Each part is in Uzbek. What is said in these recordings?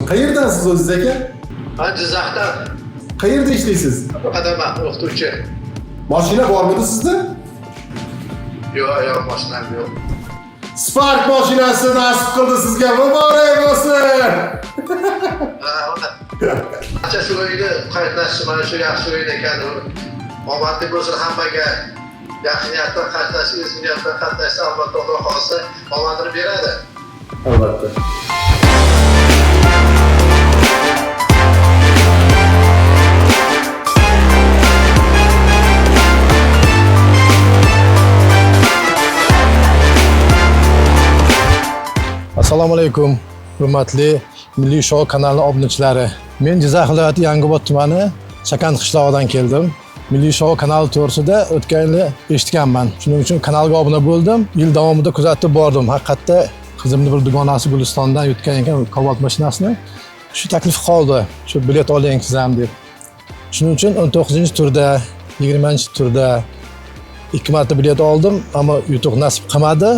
Qayerdansiz o'zingiz, aka? Man Jizzaxdan. Qayerda ishlaysiz? Qadaman, o'qituvchi. Mashina bormidi sizda? Yo'q, yo'q, mashinam yo'q. Spark mashinasi nasib qildi sizga. Muborak bo'lsin. Ha, uni. Ancha shu o'yinni qatnashish mana shu yaxshi o'yin ekan. Omadli bo'lsin hammaga. Yaxshi niyatdan qatnashish, ezgu niyatdan qatnashsa, albatta Xudo xohlasa omadini beradi. Albatta. Assalomu alaykum, hurmatli Milliy Shou kanali obunachilari. Men Jizzax viloyati Yangiobod tumani Chakan qishlog'idan keldim. Milliy Shou kanali to'g'risida o'tgan yili eshitganman. Shuning uchun kanalga obuna bo'ldim. Yil davomida kuzatib bordim. Haqiqatda qizimni bir dugonasi Gulistondan yutgan ekan Cobalt mashinasini. Shu taklif qoldi. Shu bilet oling siz ham deb. Shuning uchun 19-turda, 20-turda 2 marta bilet oldim, ammo yutuq nasib qilmadi.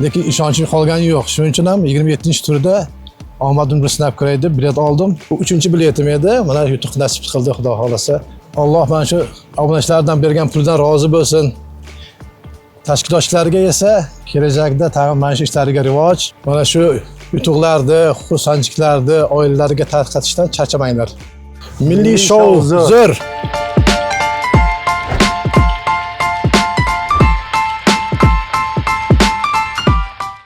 Lekin ishonchim qolgani yo'q. Shuning uchun ham 27-turda omadimni bir sinab ko'ray deb bilet oldim. Bu 3-biletim edi. Mana yutuq nasib qildi, Xudo xohlasa. Alloh mana shu obunachilardan bergan puldan rozi bo'lsin. Tashkilotchilarga esa kelajakda tag'in mana shu ishlariga rivoj, mana shu yutuqlarni, xursandchiliklarni oilalariga tarqatishdan charchamanglar. Milliy shou zo'r.